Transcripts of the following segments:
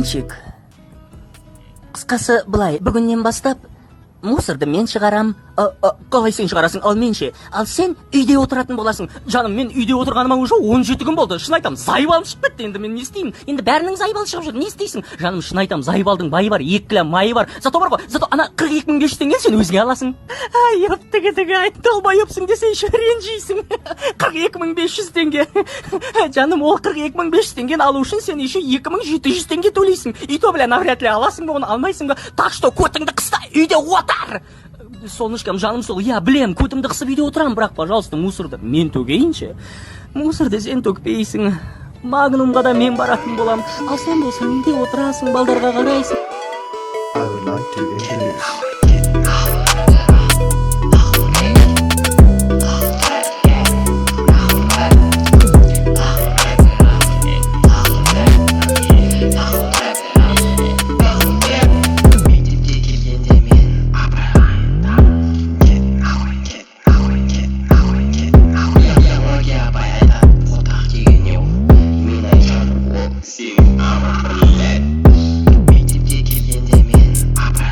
Любимчик, қысқасы былай, бүгіннен бастап мусорды мен шығарам. Қалай сен шығарасың, ал мен ше? Ал сен үйде отыратын боласың. Жаным, мен үйде отырғаныма уже 17 күн болды. Шын айтам, заебалым шығып кетті. Енді мен не істеймін? Енді бәрінің заебалы шығып жүр, не істейсің? Жаным, шын айтам, заебалдың байы бар, 2 кило майы бар. Зато бар ғой, зато ана 42 500 теңгені сен өзіңе аласың. Ай, ептігі, ай, долбоебсың десе, еще ренжисің. 42 500 теңге. Жаным, ол 42 500 теңгені алу үшін сен еще 2700 теңге төлейсің. И то, бля, навряд ли аласың ба оны, алмайсың ба? Так что көтіңді қыста, үйде отыр. Солнышком, жаным сол, иә, білем, көтімді қысып үйде отырамын, бірақ, пожалуйста, мусорды мен төгейінші. Мусорды сен төкпейсің. Магнумға да мен баратын болам. Ал сен болсаң, үйде отырасың, балдарға қарайсың. I would like to introduce. Мектепке келгенде мен апай, кет нахуй, кет нахуй, кет нахуй, кет нахуй. Биология апай айтады: «Қотақ деген не ол?» Мен айтамын: «Ол сенің анаң, блядь». Мектепке келгенде мен апай,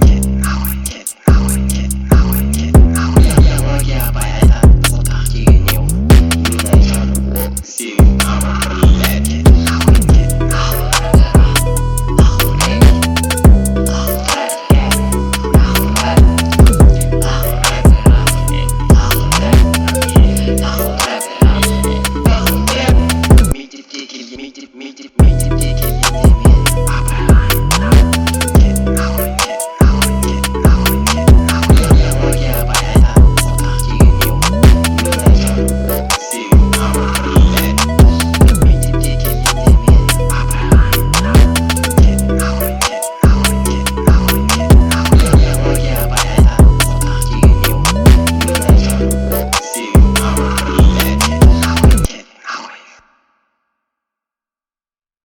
кет нахуй, кет нахуй, кет нахуй, кет нахуй. Биология апай айтады: «Қотақ деген не ол?» Мен айтамын: «Ол сенің анаң, блядь». Кет нахуй, кет нахуй. Мектепке келген, мектеп, мектеп, мектепке келгенде мен апай, кет нахуй.